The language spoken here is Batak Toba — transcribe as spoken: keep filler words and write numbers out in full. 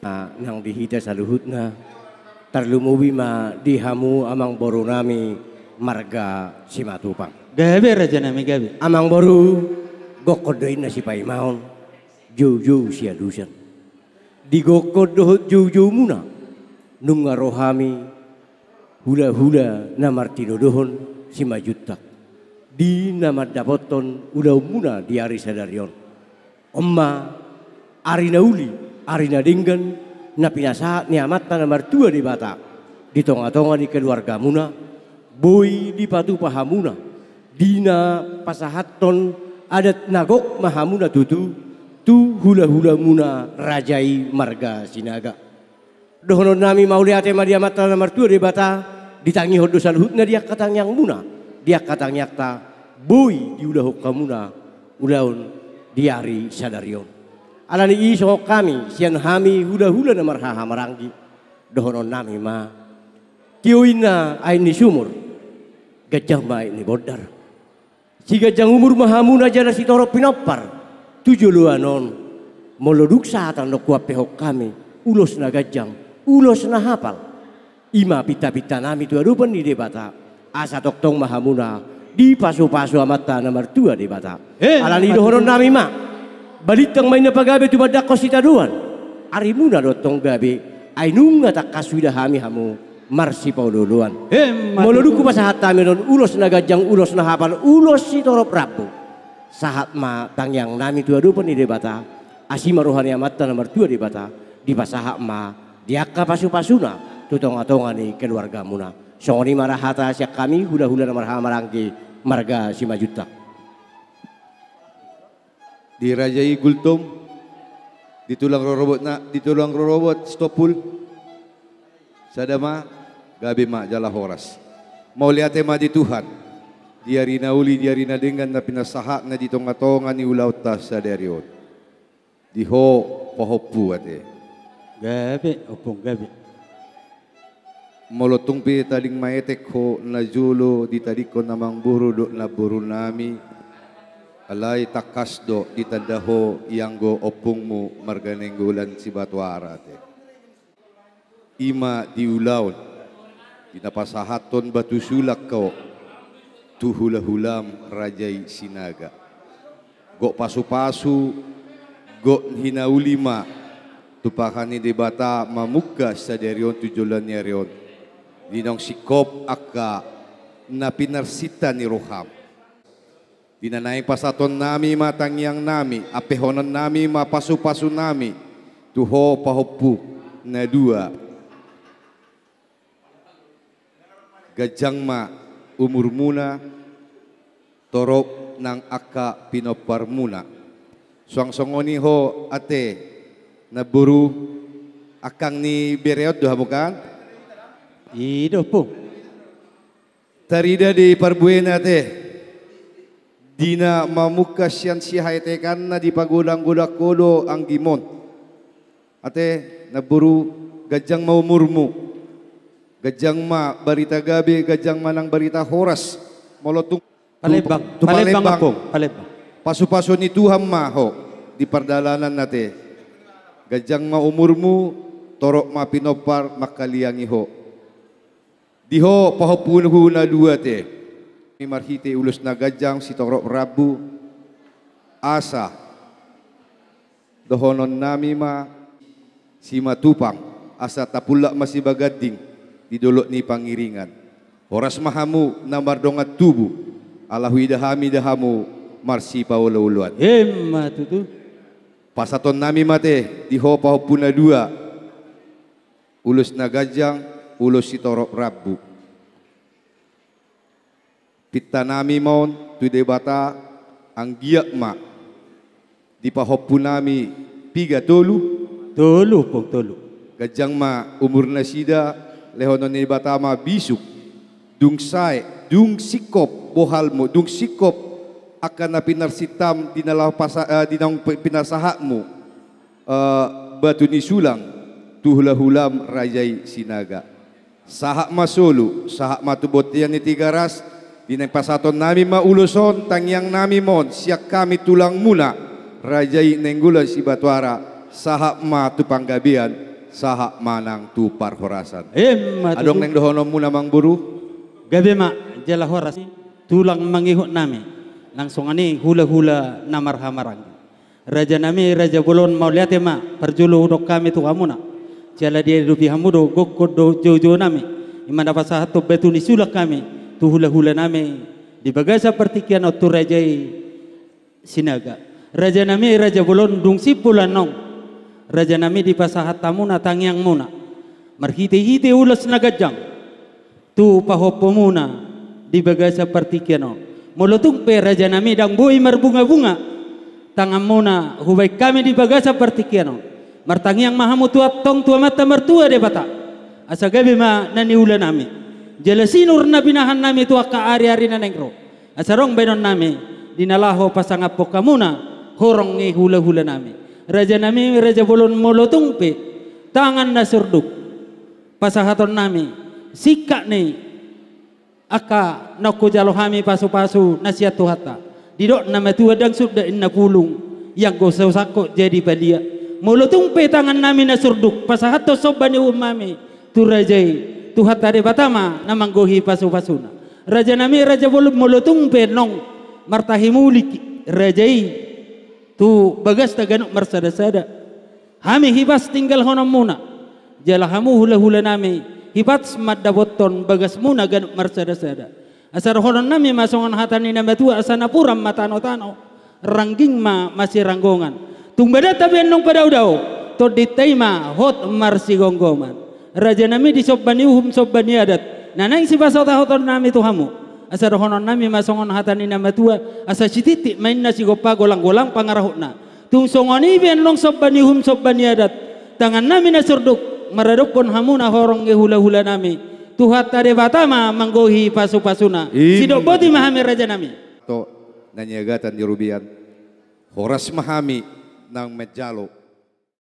Nang di hita saluhutna, tarlumobi ma di hamu amangboru nami marga Simatupang. Gabe, raja nami, gabe. Amangboru, gokhon do inna sipaimaon, joujou sialusan. Di gokhon dohot joujoumuna, nunga ro hami hulahula na martinodohon Simanjuntak di na mandapothon ulaonmuna di ari sadari on. On ma ari na uli, ari na denggan, na pinasahat ni Amanta na martua Debata di tongatonga ni keluargamuna, boi dipatupa hamuna di na pasahathon adat na gok ma hamuna tutu tu hulahulamuna raja i marga Sinaga. Dohonon nami mauliate ma di Amanta na martua Debata, ditangihon do saluhutna di angka tangiangmuna, di angka tangiangta, boi diulahon hamuna ulaon di ari sadari on. Alani i songon hami, sian hami hulahula na marhahamaranggi, dohonon nami ma: Tio inna aek ni sumur, ganjang ma aek ni bondar. Siganjang umur ma hamuna jala sitorop pinompar tu joloan on. Molo dung sahat annon huampehon hami ulos na ganjang, ulos na hapal, i ma pintapinta nami tu adopan ni Debata, asa tongtong ma hamuna dipasupasu Amanta na martua Debata. Alani i dohonon nami ma: Balintang ma inna pagabe tumandangkon sitadoan. Arimuna do antong gabe, ai nunga tangkas huida hami hamu marsipaolooloan. Molo dung hupasahat hami annon ulos na ganjang, ulos na hapal, ulos sitorop rambu, sahat ma tangiang nami tu adopan ni Debata, asi ma roha ni Amanta na martua Debata, dipasahat ma di angka pasupasuna tu tongatonga ni keluargamuna. Songon i ma hata sian hami hulahula na marhahamaranggi marga Simanjuntak. Di raja i Gultom, di tulang rorobotna, di tulang rorobot Sitompul. Sada ma, gabe ma jala horas. Mauliate ma di Tuhan, di ari na uli, di ari na denggan na pinasahatna di tongatonga ni ulaonta sadari on. Di ho pahompu ate. Gabe, ompung, gabe. Molo tung pe taling maetek ho najolo ditalingkon amangboru dohot namboru nami, alai tangkas do ditanda ho ianggo ompungmu marga Nainggolan Sibatuara ate. I ma di ulaon di na pasahathon batu sulak ho tu hulahulam raja i Sinaga. Gok pasupasu, gok hinauli ma tumpahan ni Debata mamungka sadari on tu joloan ni ari on. Di naung singkop angka na pinarsinta ni roham. Di na naeng pasahaton nami ma tangiang nami, ampehonon nami ma pasupasu nami tu ho pahompu na dua. Ganjang ma umurmuna, torop nang angka pinomparmuna. Suang songon i ho ate, namboru, angkang ni bere on do hamu kan? I do, ompung. Tarida di parbuena ate, di na mamungka sian sihaetekanna dipagodanggodang ho do anggimon. Ate, namboru, ganjang ma umurmu, ganjang ma barita gabe, ganjang ma nang barita horas. Molo tung Palembang, tu Palembang, Palembang, ompung, Palembang. Pasupasu ni Tuhan ma ho di pardalanan ate. Ganjang ma umurmu, torop ma pinompar mangkaliangi ho. Di ho pahompuhu na dua ate. Marhite ulos na ganjang sitorop rambu, asa dohonon nami ma Simatupang, asa tapullak ma Sibaganding di dolok ni Pangiringan. Horas ma hamu na mardongan tubu, ala huida hami da hamu marsipaolooloan. Emma tutu. Pasahaton nami ma ate di ho pahompu na dua, ulos na ganjang, ulos sitorop rambu. Pinta nami ma on tu Debata, anggiat ma di pahompu nami piga, tolu? Tolu, ompung, tolu. Ganjang ma umur nasida, lehonon ni Debata ma bisuk. Dung sae, dung singkop bohalmu, dung singkop angka na pinarsintam di na laho pasa-, eh, di naung pi-, pinasahatmu, eh, batu ni sulang tu hulahulam raja i Sinaga. Sahat ma solu, sahat ma tu bontean ni Tigaras. Di naeng pasahaton nami ma ulos on, tangiang nami ma on sian hami tulangmuna, raja i Nainggolan Sibatuara, sahat ma tu panggabean Sahat ma nang tu parhorasan. Emma tutu. Adong naeng dohononmuna, amangboru? Gabe ma, jala horas. Tulang mangihut nami. Nang songon i hula-hula na marhahamaranggi. Raja nami, raja bolon, mauliate ma, parjolo hudok hami tu hamuna. Jala diadopi hamu do, gokhon do, joujou nami. I ma na pasahathon batu ni sulak hami, tu hula-hula nami, di bagasan partingkian on tu raja i Sinaga. Raja nami, raja bolon, dung simpul annon. Raja nami, dipasahat hamuna tangiangmuna. Marhite-hite ulos na ganjang. Tu pahompumuna di bagasan partingkian on. Molo tung pe raja nami ndang boi marbunga-bunga tanganmuna hubaen hami di bagasan partingkian on. Martangiang ma hamu tu antong tu Amanta Martua Debata. Asa gabe ma na niula nami. Jala sinur na binahen nami tu angka ari-ari na naeng ro. Asa adong baenon nami, di na laho pasangaphon hamuna, horong ni hula-hula nami. Raja nami, raja bolon, molo tung pe, tangan na surduk. Pasahaton nami, singkat ni, angka na hujalo hami pasu-pasu na sian Tuhanta. Didok na matua ndang suda inna pulung, ianggo so sangkot jadi palia. Molo tung pe tangan nami na surduk, pasahathon somba ni uhum nami, tu raja i, Tuhanta Debata ma na manggohi pasu-pasuna. Raja nami, raja bolon, molo tung pe annon, martahi mulik, raja i, tu bagasta ganup marsada-sada. Hami hipas tinggalhononmuna. Jala hamu hula-hula nami, hipas mandapothon bagasmuna ganup marsada-sada. Asa dohonon nami ma songon hata ni na matua asa napuran ma tano-tano. Rangging ma masiranggongan. Tung badanta pe annon padao-dao. Tondinta i ma hot marsigomgoman. Raja nami di somba ni uhum somba ni adat. Na naeng sipasahot-sahoton nami tu hamu. Asa dohonon nami ma songon hata ni na matua. Asa sititi ma inna sigompa golang-golang pangarahutna. Tung songon i pe annon somba ni uhum somba ni adat. Tangan nami na surduk. Maradophon hamuna horong ni hula-hula nami. Tuhanta Debata ma manggohi pasu-pasuna. Ima. Sidok boti ma hami raja nami. To, na niagatan di robean. Horas ma hami nang manjalo.